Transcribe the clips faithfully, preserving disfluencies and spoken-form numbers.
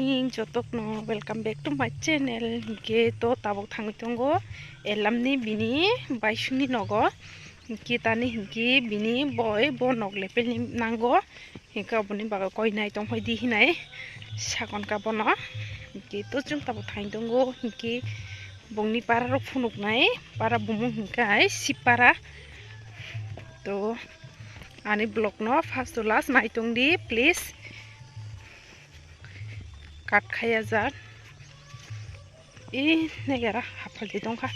Morning, jotokno welcome back to my channel. Hinkhe to tabuk thangwi tongo Elamni bini baisuni nogo. Hinkhe tani hinkhe bini boi bo nok lepelni nango. Hinkhe oboni bagwi koi nai tongphai di hinai sakon ka bono. Hinkhe to chwng tabuk thangwi tongo. Hinkhe bongni para rok phunuknai para bumung hinkhe ai Sipara. To ani vlog no first to last nai tong di, please. Cut khaya jak. I negara hapal di tongkha.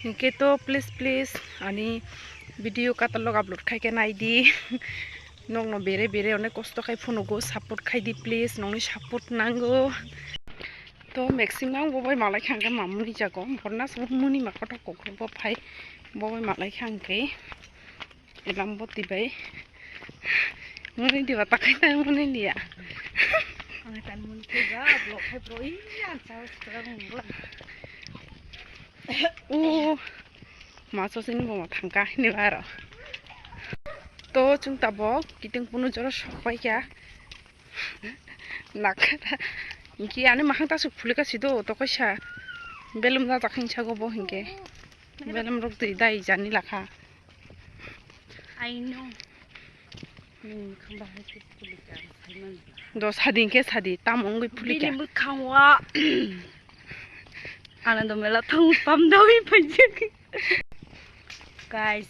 Hinkhe to please, please, ani video katalog upload khai khe nai di. Nokno bere bere onek kosto khai phunugo, support khai di, please, nokni support nango. To maximum bo bai malai kha hwnkhe mamuni jago, borna se muni ma kothok kokrok bo phai, bo bai malai kha hwnkhe. Elam bo tibai. Muni diba takai tai muni liya. Ang tan muni khe ga blok khai pro i ang sa sa mung bla. U maso sin bo ma thangka ni baro. To chwng tabok kiting punu jora sok pai kha. Nakha. Inki ani mahang ta suk phulika sido to kaisa. Belum da takhin sago bo hinke. Belum rok twi dai jani lakha. I know. Nini khamba hai khe phulika ang sai man. Do sadi hinkhe sadi tamo wngwi phulika. Bini mwkhang wa. Anando mela thang pam dawi phaijak. Guys,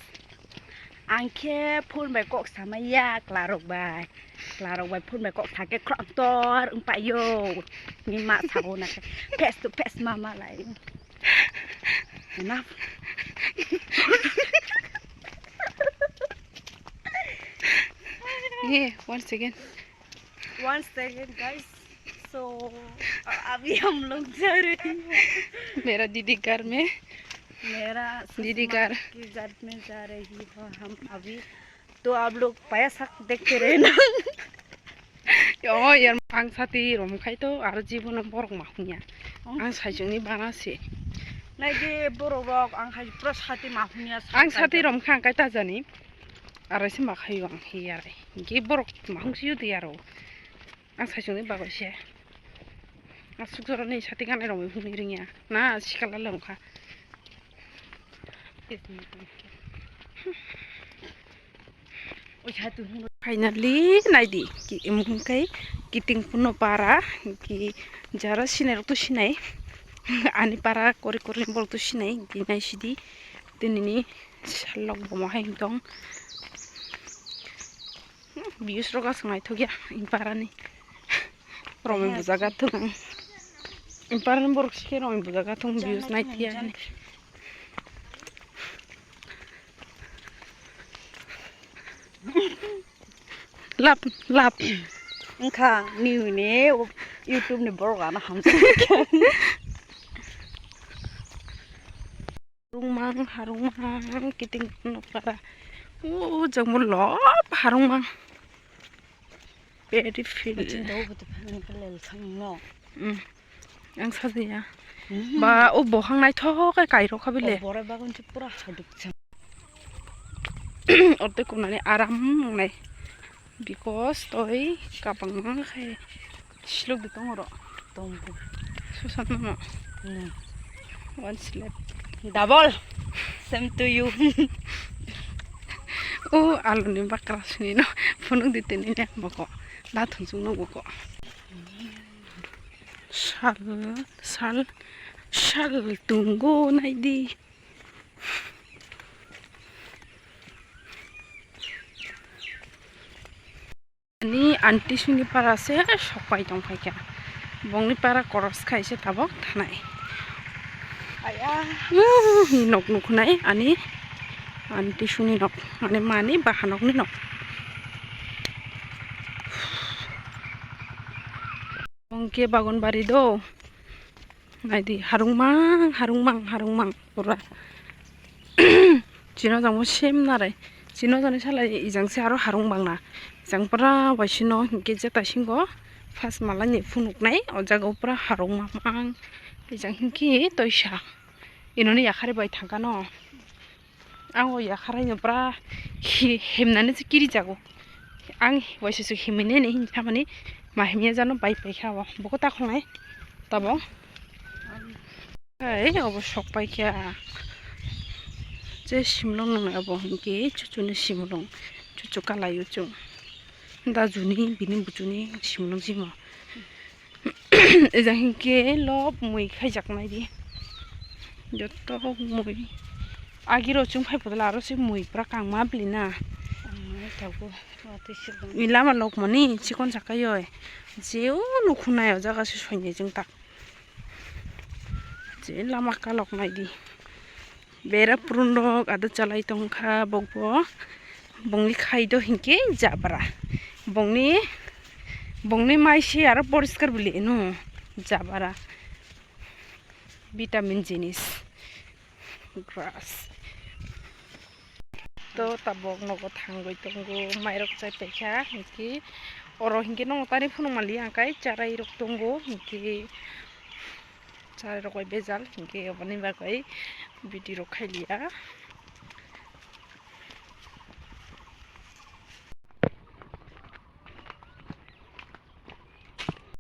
ang khe phone bai kok samaya klarok bai. Klarok bai phone bai kok sake khoroktor wngpaio. Ni ma sabo na khe face to face ma ma lai. Enough. Ye, one second. One second, guys. So, अभी हम लोग जा रहे हैं। मेरा दीदी घर में। मेरा दीदी घर। ससुर माँ के घर में जा रही हो हम अभी। To ablok paya sak dekhte re na. Yo, yar ang sati rom khai to aro jibono borok ma hunya. Ang saijongni bana se. Nai de borok rok ang khai pura sati ma hunya. Ang sati rom kha ang kai ta jani. Arai se ma khayo ang he arai. Ge borok ma hung siyo de aro. Ang saijongni bagwi se. Asuk jorani sati ganai rok hwnwi ringya. Na sikala le wngkha. Finally, naidi, ki, em, hwnkhe kiting puno para, ki, jara sinai rok to sinai, ani para kori kori borok to sinai, ki, naisidi, tinini salok bomo hai tong. Views rok aswk naithok ya, ani para ni. Romwi bujaga thung. Parang borok sikhe romwi bujaga thung views nai tiya hinwi. Lap, lap. Wngkha ni hwnwi YouTube ni borok ano hamjak. Harungmang, harungmang, kiting no para. O jang mo lop harungmang. Very feel. Bachin daw bwtwi phaimani khe lel khang no. Mm. Ang sajaya. Mm. Ba o bohang naithok khe kairok kha bile. O borai bagan se pura haduk chang. Orte kunani aram nai. Because toi kabangma khe silok de tongo ro. Tongbo. Susan mama. Hmm. One slap. Double. Same to you. O aluni bakra sini no. Phunuk di tini ne boko. Da thungsung no boko. Sal, sal, sal tungo nai di. Ani aunty suni para se sok pai tong phai kha. Bongni para koros khai se tabok thanai. Aya. Ni nok nukhnai ani aunty suni nok. Ani mani bahanok ni nok. Bongke bagon bari do. Naidi, harungmang, harungmang, harungmang, pura. Chino jangbo sem narai. Chino jani salai ijang se aro harung bangna. Ijang pura waisino hinkhe jeta singo first malani phunuknai, o jaga o pura harung mamang. Ijang hinkhe toisa. Inoni yakhari bai thangkano. Ang o yakharaino pura hi-, himnani se kirijago. Ang waisa se himwi nini hinwi samani Mahimya jano bai paikha bo. Boko takhongnai tabok. Ei, obo sok paikha. Je simlong nang abo hinkhe chuchuni simlong. Chuchu kalaio chung. Dajuni bini buchuni simlong simo. Ejang hinkhe lop mui khaijaknai di. Joto mui. Agiro chung phai podole aro se mui pura kangma bili na. Ang tabuk watwi sibung. Ni lama lokmani chikon sakayoi. Jeo nukhunai o jaga se soinai jeng tak. Je lama kalok nai di. Bera purun rok ado chalai tongkha bokbo. Bongni khai do hinkhe jabra. Bongni, bongni mai se aro poriskar bili eno jabra. Vitamin jinis. Grass. To tabok nogo thangwi tongo, mairok chai paikha, hinkhe oro hinkhe nongo tari phunukmali hwnkhai charai rok tongo, hinkhe charai rok bai bejal, hinkhe oboni bagwi video rok khailiya.